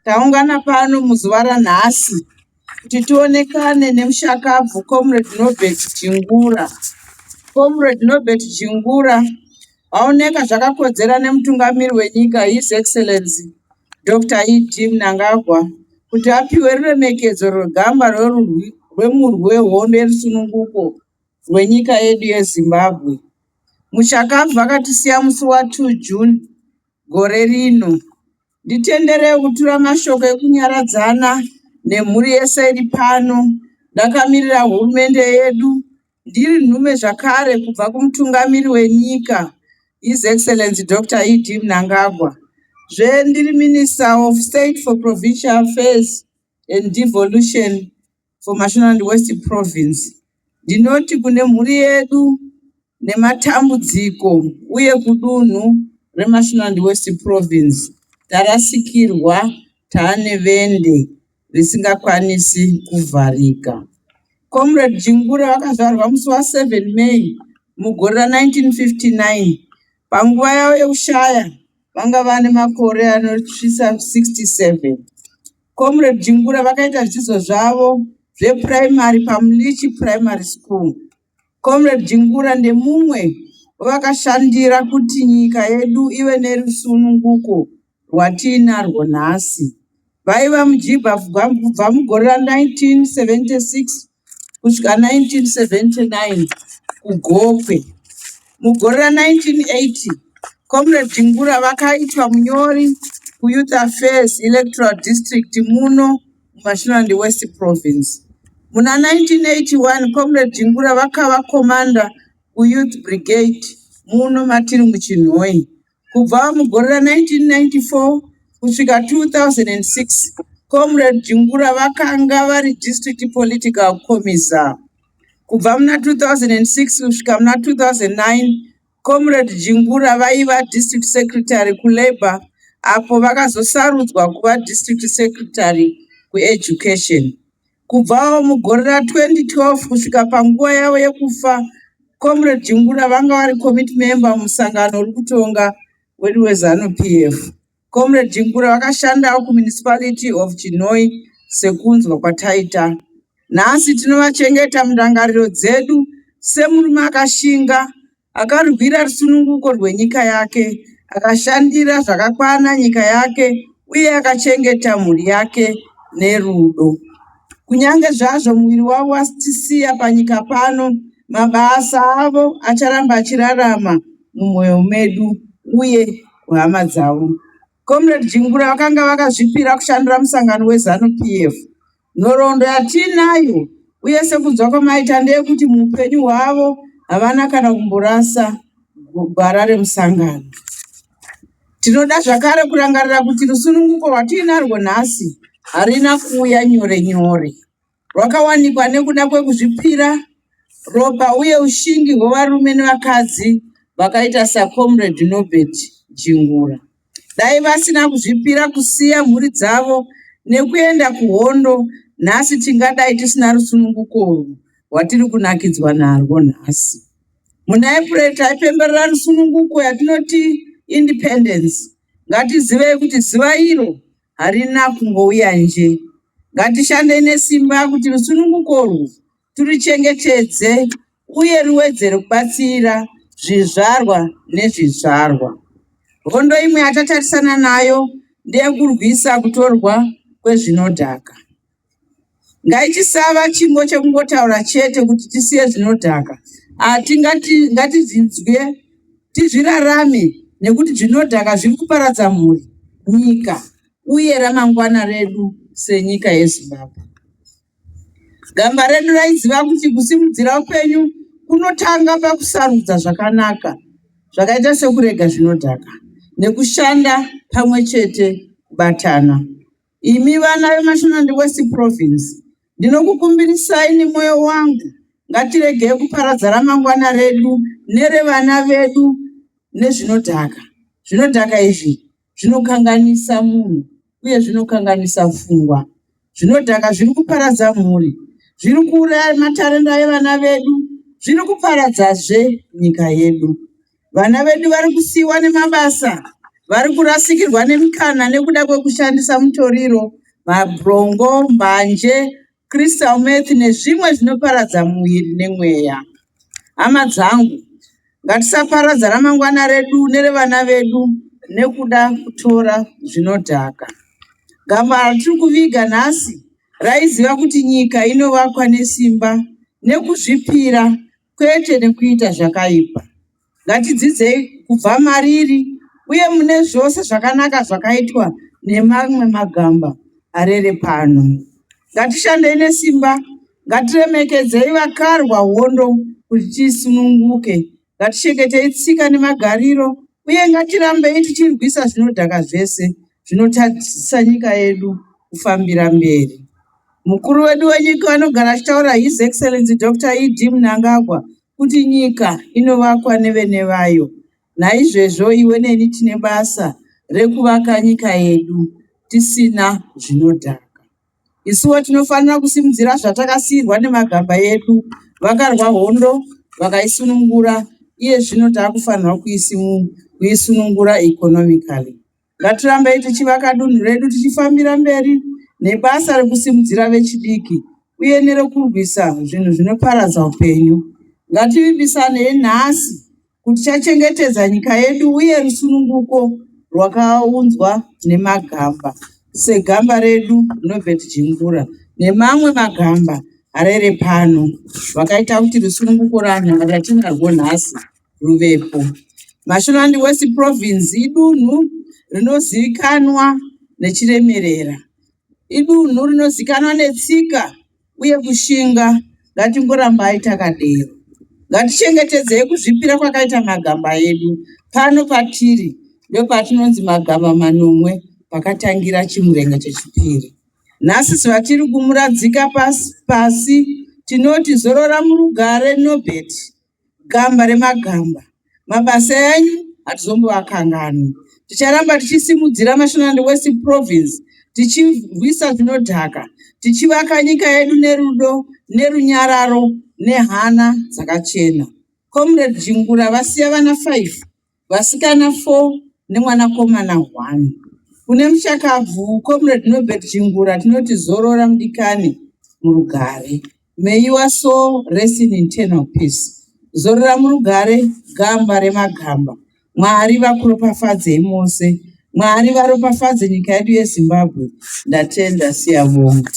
Taungana pano muzuva ranhasi kuti tionekane nemushakabvu Comrade Norbert Jingura. Comrade Norbert Jingura vaoneka zvakakodzera nemutungamiri wenyika, His Excellency Dr ED Mnangagwa, kuti apiwe ruremekedzo rwegamba rwemurwi wehondo yerusununguko rwenyika yedu yeZimbabwe. Mushakabvu akatisiya musi wa2 June gore rino. Nditenderei kutura mashoko ekunyaradzana nemhuri yese iri pano. Ndakamirira hurumende yedu, ndiri nhume zvakare kubva kumutungamiri wenyika, His Excellency Dr ED Mnangagwa. Zve ndiri Minister of State for Provincial Affairs and Devolution for Mashonaland West Province. Ndinoti kune mhuri yedu nematambudziko uye kudunhu reMashonaland West Province, tarasikirwa taane vende risingakwanisi kuvharika. Comrade Jingura vakazvarwa musi wa7 May mugore ra1959. Panguva yavo yekushaya vanga vane makore anosvitsa 67. Comrade Jingura vakaita zvidzidzo zvavo zvepuraimari paMulichi Primary School. Comrade Jingura ndemumwe wevakashandira kuti nyika yedu ive nerusununguko rwatiinarwo nhasi. Vaiva mujibha kubva mugore ra1976 kusvika 1979 kuGokwe. Mugore ra1980 Comrade Jingura vakaitwa munyori kuYouth Affairs Electoral District muno muMashonaland West Province. Muna 1981 Comrade Jingura vakava commander kuYouth Brigade muno matiri muChinhoyi. Kubva mugore ra1994 kusvika 2006 Comrade Jingura vakanga vari District Political Commissar. Kubva muna 2006 kusvika muna 2009 Comrade Jingura vaiva District Secretary kuLabour apo vakazosarudzwa kuva District Secretary kuEducation. Kubvawo mugore ra2012 kusvika panguva yavo yekufa, Comrade Jingura vanga vari committee member musangano uri kutonga wedu weZANU PF. Comrade Jingura vakashandawo kuMunicipality of Chinhoyi sekunzwa kwataita. Nhasi tinovachengeta mundangariro dzedu semurume akashinga, akarwira rusununguko rwenyika yake, akashandira zvakakwana nyika yake uye akachengeta mhuri yake nerudo. Kunyange zvazvo muviri wavo watisiya panyika pano, mabasa avo acharamba achirarama mumwoyo medu uye kuhama dzavo. Comrade Jingura vakanga vakazvipira kushandira musangano weZANU PF. Nhoroondo yatiinayo uye sekunzwa kwamaita ndeyekuti muupenyu hwavo havana kana kumborasa gwara remusangano. Tinoda zvakare kurangarira kuti rusununguko rwatiinarwo nhasi harina kuuya nyore nyore. Rwakawanikwa nekuda kwekuzvipira, ropa uye ushingi hwevarume nevakadzi vakaita saComrade Norbert Jingura. Dai vasina kuzvipira kusiya mhuri dzavo nekuenda kuhondo, nhasi tingadai tisina rusununguko urwu rwatiri kunakidzwa narwo nhasi. Muna April taipemberera rusununguko yatinoti independence. Ngatizivei kuti zuva iro harina kungouya nje. Ngatishandei nesimba kuti rusununguko urwu turuchengetedze uye ruwedzere kubatsira zvizvarwa nezvizvarwa. Hondo imwe yatatarisana nayo ndeyekurwisa kutorwa kwezvinodhaka. Ngaichisava chingo chekungotaura chete kuti tisiye zvinodhaka. Ati ngatizvinzwe tizvirarame nekuti zvinodhaka zviri kuparadza mhuri, nyika uye ramangwana redu senyika yeZimbabwe. Gamba redu raiziva kuti kusimudzira upenyu kunotanga pakusarudza zvakanaka zvakaita sekurega zvinodhaka nekushanda pamwe chete kubatana. Imi vana veMashonaland West Province, ndinokukumbirisai nemwoyo wangu, ngatiregei kuparadza ramangwana redu nerevana vedu nezvinodhaka. Zvinodhaka izvi zvinokanganisa munhu uye zvinokanganisa pfungwa. Zvinodhaka zviri kuparadza mhuri, zviri kuuraya matarenda evana vedu, zviri kuparadzazve nyika yedu. Vana vedu vari kusiyiwa nemabasa. Vari kurasikirwa nemikana nekuda kwekushandisa mutoriro, mabrongo, mbanje, crystal meth nezvimwe zvinoparadza muviri nemweya. Hama dzangu, ngatisaparadza ramangwana redu nerevana vedu nekuda kutora zvinodhaka. Gamba ratiri kuviga nhasi raiziva kuti nyika inovakwa nesimba nekuzvipira kwete nekuita zvakaipa. Ngatidzidzei kubva mariri uye mune zvose zvakanaka zvakaitwa nemamwe magamba arere pano. Ngatishandei nesimba, ngatiremekedzei vakarwa hondo kuti tisununguke. Ngatichengetei tsika nemagariro uye ngatirambei tichirwisa zvinodhaka zvese zvinotadzisa nyika yedu kufambira mberi. Mukuru wedu wenyika anogara achitaura His Excellency Dr. ED Mnangagwa kuti nyika inovakwa nevene vayo. Naizvezvo iwe neni tine basa rekuvaka nyika yedu tisina zvinodhaka. Isuwo tinofanira kusimudzira zvatakasiirwa nemagamba edu. Vakarwa hondo vakaisunungura, iye zvino takufanirwa kuisunungura economically. Ngatirambei tichivaka dunhu redu tichifambira mberi nebasa rekusimudzira vechidiki uye nerekurwisa zvinhu zvinoparadza upenyu. Ngativimbisanei nhasi kuti tichachengetedza nyika yedu uye rusununguko rwakaunzwa nemagamba segamba redu Norbert Jingura nemamwe magamba arere pano vakaita kuti rusununguko ratinarwo nhasi ruvepo. Mashonaland West Province idunhu rinozivikanwa nechiremerera. Idunhu rinozikanwa netsika uye kushinga. Ngatingorambai takadero. Ngatichengetedzei kuzvipira kwakaita magamba edu. Pano patiri ndopatinonzi magamba manomwe pakatangira chimurenga chechipiri. Nhasi zvatiri kumuradzika pasi tinoti zorora murugare Norbert. Gamba remagamba. Mabasa enyu hatizomboakanganwi. Ticharamba tichisimudzira Mashonaland West Province, tichirwisa zvinodhaka, tichivaka nyika yedu nerudo, nerunyararo, nehana dzakachena. Comrade Jingura vasiya vana 5 vasikana 4 nemwanakomana 1. Kune mushakabvu Comrade Norbert Jingura tinoti zorora mudikani murugare. May your soul rest in eternal peace. Zorora murugare gamba remagamba. Mwari vakuropafadzei mose. Mwari varopafadze nyika yedu yeZimbabwe. Ndatenda siyabonga.